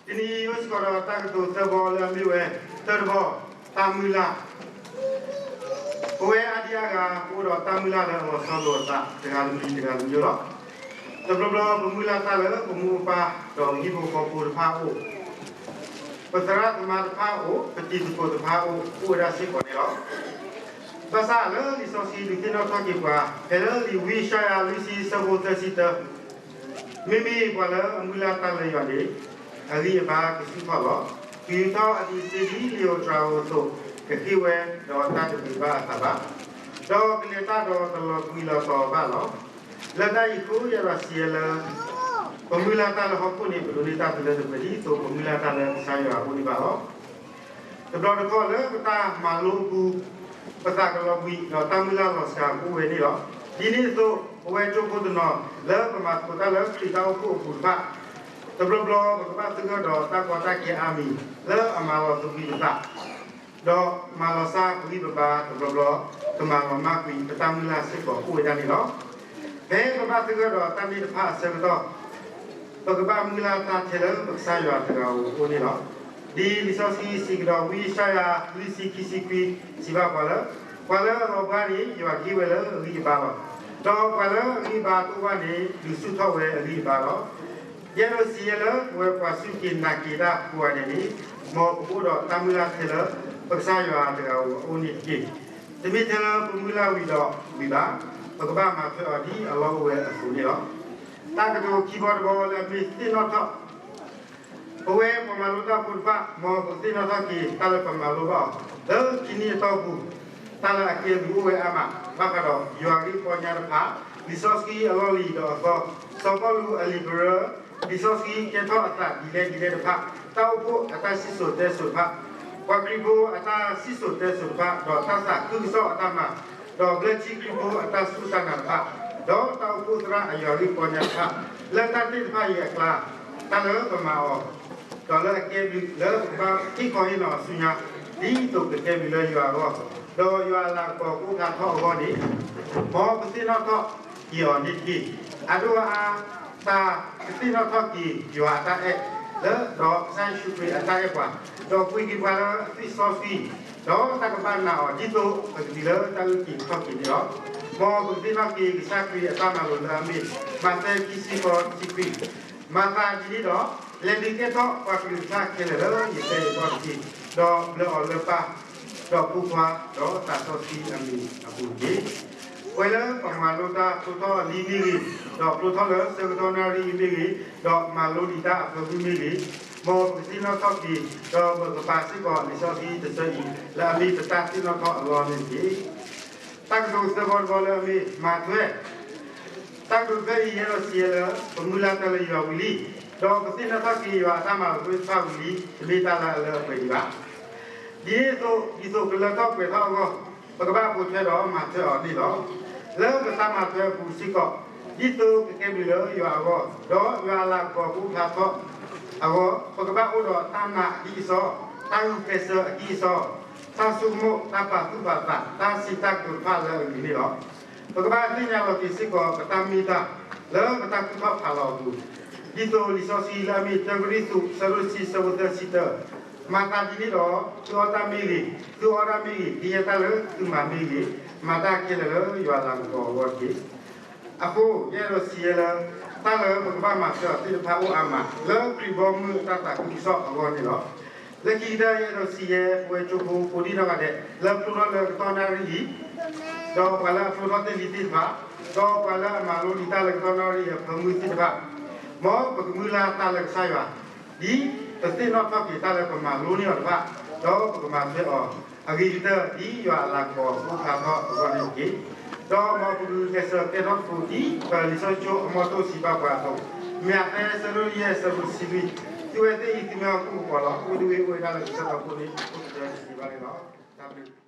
တနံၤအံၤ အိၣ်စ့ၢ်ကီးဒီးတၢ်ကတိၤသၢဘီလၢအမ့ၢ်ဝဲ, တၢတဘီ, တၢ်မုၢ်လၢ်. ပဝဲအါဒံအါဂၤ ပအိၣ်ဒီးတၢ်မုၢ်လၢ်လၢအလီၤဆီလိာ်အသး တဂၤတမံၤတဂၤတမံၤလီၤ. တဘျီဘျီပမုၢ်လၢ်တၢ်လၢပမိၢ်ပပၢ်ဒီးပဟံၣ်ဖိဃီဖိတဖၣ်အအိၣ်, ပသရၣ်သမါတဖၣ်အအိၣ်, ပတံၤသကိးတဖၣ်အအိၣ်, အိၣ်ဝဲဒၣ်စ့ၢ်ကီးန့ၣ်လီၤ. ဘၣ်ဆၣ်လၢလံာ်စီဆှံဒုးသ့ၣ်နီၣ်ထီၣ်က့ၤပှၤ ဖဲလၢလံာ်ဝံယၡါယၤလွံၢ်ဆံ ဆၢဖိသၢဆံတၢ, မ့မ့ၢ်ပှၤလၢအမုၢ်လၢ်တၢ်လၢယွၤန့ၣ် အဂံၢ်အဘါကဆူၣ်ထီၣ်လီၤ. ကယူၤထီၣ်အဒံးစ့ဒ်လံာ်ဧိၤတြၤဧိၤအသိး ကဃ့ၢ်ဝဲဒီးတၢ်တဂ့ၤဘၣ်အသးဘၣ်, ဒီးကလဲၤတၢ်ဒီးတလီၤဘှံးလီၤတီၤဘၣ်လီၤ. လၢတၢ်အံၤအဃိ ယအဲၣ်ဒိးစံးယဲလၢ ပမုၢ်လၢ်တၢ်လၢဟီၣ်ခိၣ်န့ၣ် ပဒိးန့ၢ်တၢ်တလၢတပှဲၤဒ်သိးပမုၢ်လၢ်တၢ်လၢကစၢ်ယွၤအအိၣ်န့ၣ်ဘၣ်လီၤ. တဘျီတခီၣ်လၢပတၢ်မၤလိအပူၤ ပသးကလီၤဘှံးဒီးတၢ်မုၢ်လၢ်လီၤစှၤအဃိဝဲန့ၣ်လီၤ. ဒ်န့ၣ်အသိး ပဝဲကၠိဖိတနီၤ လၢပမၤသကိးတၢ်လၢခရံာ်တၢ်အိၣ်ဖှိၣ်အပူၤတဖၣ် တဘျီဘျီပကဘၣ်သဂၢၢ်ဒီးတၢ်ကီတၢ်ခဲအါမံၤ လၢအမၤလီၤသဘှံးပသး ဒီးမၤလီၤစၢ်ပဂံၢ်ပဘါတဘျီဘျီ ကမၤလီၤမၢ်ကွံာ်ပတၢ်မုၢ်လၢ်စ့ၢ်ကီးအိၣ်ဝဲဒၣ်န့ၣ်လီၤ. ဖဲပဘၣ်သဂၢၢ်ဒီးတၢ်န့ၣ်တဖၣ်အဆၢကတီၢ် ပကဘၣ်မုၢ်လၢ်တၢ်ထဲလၢပကစၢ်ယွၤတဂၤဧိၤအအိၣ်န့ၣ်လီၤ. ဒ်လံာ်စီဆှံစံးကဒီး ဝံယၡါယၤ လွံၢ်ဆံခံဆံခွံ စံးဘၣ်ပှၤလၢ ပှၤလၢအလီၤဘှါန့ၣ် ယွၤကဟ့ၣ်ဝဲလၢအဂံၢ်အဘါလီၤ. ဒီးပှၤလၢအဂံၢ်အဘါတအိၣ်ဘၣ်န့ၣ် ဒုးဆူၣ်ထီၣ်ဝဲအဂံၢ်အဘါလီၤ. ယအဲၣ်ဒိးစံးယဲလၢပဝဲပှၤစူၢ်က့ၤနာ်က့ၤတၢ်ကိးဂၤဒဲးန့ၣ် မ်ပကအိၣ်ဒီးတၢ်မုၢ်လၢ်ထဲလၢ ပကစၢ်ယွၤတဂၤဧိၤအအိၣ်န့ၣ်တက့ၢ်. တမ့ၢ်ထဲလၢပမုၢ်လၢ်ဝံၤဒီးဝံၤဘၣ်, ပကဘၣ်မၤထွဲအီၤဒ်အလီၢ်အိၣ်ဝဲအသိးန့ၣ်လီၤ. တၢ်ကတိၤခံဘီတဘီလၢအမ့ၢ်သ့ၣ်နီၣ်ထီၣ် ပဝဲပှၤမၤလိတၢ်ဖိတဖၣ် မ်ပကသ့ၣ်နီၣ်ထီၣ်က့ၤတၢ်လၢပမၤလိဘၣ်အီၤ လၢခံနံၣ်အတီၢ်ပူၤ, တၢ်လၢအကဲဘျုးအိၣ်ဝဲအါမး ဘၣ်ဃးဒီးယွၤအဂ့ၢ်ပီညါတဖၣ်, လံာ်စီဆှံအလီၢ်လံၤဒီးအသီ, စီၤပီလူးအလံာ်ပရၢ, လံာ်စီဆှံကဲထီၣ်အသးဒ်လဲၣ်ဒ်လဲၣ်တဖၣ်, တၢ်အိၣ်ဖှိၣ်အတၢ်စံၣ်စိၤတဲစိၤတဖၣ်, ပှၤခရံာ်ဖိအတၢ်စံၣ်စိၤတဲစိၤတဖၣ် ဒီးတၢ်သးခုကစီၣ်အတၢ်မၤ, ဒီးဘျၢထံခရံာ်ဖိအတၢ်စူၢ်တၢ်နာ်တဖၣ်, ဒီးတၢ်အိၣ်ဖှိၣ်သရၣ်အယွၤအဂ့ၢ်ပီညါတဖၣ်, လၢတၢ်သ့ၣ်တဖၣ်အံၤအကျါ, တၢ်လၢပမၤအီၤ ဒီးလၢအကဲဘျုးလၢပကဘၣ်ဟ့ၣ်ခီဟ့ၣ်နီၤအီၤဆူညါ, ဒ်သိးကကဲဘျုးလၢယွၤအဂီၢ်, ဒီးယွၤအလၤကပီၤကအိၣ်ဖျါထီၣ်အဂီၢ်န့ၣ်, မ်ပသ့ၣ်နီၣ်ထီၣ်က့ၤအီၤန့ၣ်တက့ၢ်. အဒိၣ်အါအါ တၢ်ကသ့ၣ်နီၣ်ထီၣ်က့ၤယွၤအတၢ်အဲၣ်, လၢဒီးကစၢ်ယ့ၣ်ၡူးခရံာ်အတၢ်အဲၣ်ပှၤ, ဒီးပှ့ၤက့ၤပှၤလၢအသွံၣ်စီဆှံ, ဒီးတၢ်ကဘၣ်နာ်အီၤဒ်သိးပကတုၤလၢတၢ်အုၣ်က့ၤခီၣ်က့ၤန့ၣ်လီၤ. မ်ပကသ့ၣ်နီၣ်က့ၤကစၢ်ခရံာ်အတၢ်မၤလိာ်လၢအမ့ၢ် မးသဲခံဆံဃိးဆံခွံ, မၤသးဒ်န့ၣ်ဒီး, လဲၤဒုးကဲထီၣ်ပှၤကလုာ်တဖၣ်ခဲလၢာ်လၢယတဲယဘီၣ်တက့ၢ်, ဒီးဘျၢအီၤလၢပၢ်, ဒီးဖိခွါ, ဒီးသးစီဆှံအမံၤအပူၤတက့ၢ်. ပဝဲလၢပမၤလိတၢ်ဖျိထီၣ်လံမ့ၢ်ဂ့ၤ, ဒီးဖျိထီၣ်လၢဆၢကတီၢ်နၣ်ရံၣ်အံၤမ့ၢ်ဂ့ၤ, ဒီးမၤလိဒံးတၢ်အဖၢမုၢ်မ့ၢ်ဂ့ၤ, မ်ပကသ့ၣ်နီၣ်ထီၣ်က့ၤ, ဒီးပကပာ်စ့ၢ်ကီးလံာ်စီဆှံတဆၢအံၤ လၢအမ့ၢ်ပတၢ်သ့ၣ်နီၣ်ထီၣ်အလီၢ်န့ၣ်တက့ၢ်. တၢ်ကတိၤသၢဘီတဘီလၢအမ့ၢ်မၤထွဲ တၢ်ကတိၤတဖျၢၣ်အံၤ ယအဲၣ်ဒိးစံးယဲလၢ ပမုၢ်လၢ်တၢ်လၢယွၤဝံၤလံ, ဒီးပသ့ၣ်နီၣ်ထီၣ်က့ၤယွၤအတၢ်မၤလိာ်သ့ၣ်တဖၣ်ဝံၤလံ, တမ့ၢ်တၢ်လၢအလၢအပှဲၤဒံးဘၣ်. ဒ်န့ၣ်အသိး ဒ်သိးကလၢထီၣ်ပှဲၤထီၣ်အဂီၢ်, ပကဘၣ်ပိာ်ထွဲဒီးမၤထွဲအီၤန့ၣ်လီၤ. လၢပတၢ်မၤထွဲအပူၤစ့ၢ်ကီး, ဒ်သိးကကဲဘျုးလၢယွၤအဂီၢ်, ဒီးယွၤအလၤကပီၤကအိၣ်ဖျါထီၣ်အဂီၢ်, ပကဘၣ်အိၣ်ဒီးတၢ်နာ်အကံၢ်အစီ, တၢ်ဂုာ်ကျဲးစၢးအကံၢ်အစီ, တၢ်ဆိကမိၣ်, တၢ်ပာ်သူၣ်ပာ်သး, တၢ်စံးတၢ်ကတိၤတဖၣ်လၢအဂ့ၤန့ၣ်လီၤ. ပကဘၣ်သ့ၣ်ညါလီၤက့ၤစ့ၢ်ကီးပတၢ်မ့ၢ်တၢ် လၢပတၢ်သူၣ်ထီၣ်ဖးလီၤအပူၤ, ဒ်သိးလံာ်စီဆှံလၢအမ့ၢ်တၢကရံၣ်သူး ဆၢဒိၣ်တဆံ ဆၢဖိသၢဆံတၢ, မၤသးဒ်န့ၣ်ဒီး, သုအီၣ်တၢ်မ့ၢ်ဂ့ၤ, သုအီတၢ်မ့ၢ်ဂ့ၤ, ကယဲၢ်တၢ်လၢသုမၤမ့ၢ်ဂ့ၤ, မၤတၢ်ခဲလၢာ်လၢယွၤအလၤကပီၤအဂီၢ်တက့ၢ်. အဃိ, ယအဲၣ်ဒိးစံးယဲလၢ တၢ်လၢပကဘၣ်မၤထွဲအီၤသ့ၣ်တဖၣ်အိၣ်အါမး လၢခရံာ်ဘီမုၢ်အတၢ်သးခုကစီၣ်အဂီၢ်န့ၣ်လီၤ. လၢခံကတၢၢ် ယအဲၣ်ဒိးစံးယဲ ပဝဲကၠိဖိကိးဒံနီၢ်ဂၤဒဲး လၢဖျိထီၣ်လၢကတီၢ်နၣ်ရံၣ်အံၤ, ဒီးပှၤလၢအဖျိထီၣ်သ့ၣ်လံသ့ၣ်တဖၣ်, ဒီးပှၤလၢအမၤလိဒံးတၢ်လၢကတီၢ်နၣ်ရံၣ်အံၤအဖၢမုၢ်သ့ၣ်တဖၣ်, မ်ပကမုၢ်လၢ်တၢ်လၢကစၢ်ယွၤ, ဒ်ပသ့ၣ်နီၣ်ထီၣ်က့ၤတၢ်လၢပမၤလိန့ၢ်အီၤတဖၣ်, ဒီးပကမၤထွဲအီၤ အဂ့ၤကတၢၢ်ဒ်ယွၤအလၤကပီၤကအိၣ်ဖျါထီၣ်အဂီၢ်န့ၣ်တက့ၢ်. ဒီးမ်ပကဂုာ်ကျဲးစၢးကဲထီၣ်သကိးဒ်ပလံာ်စီဆှံအမိၢ်တိၢ်စံးဘၣ်ပှၤအသိး, မးသဲ ဆၢဒိၣ်ယဲၢ် ဆၢဖိတဆံလွံၢ်, သုဝဲသ့ၣ်အံၤသုမ့ၢ်ဟီၣ်ခိၣ်ကပီၤလီၤ. အိၣ်ဒံးဝဲအိၣ်ဝဲဒၣ်လၢကစၢၢ်ဒီခိၣ်န့ၣ် အိၣ်ကတၢၢ်တသ့ဘၣ်န့ၣ်လီၤ. တၢ်ဘျုး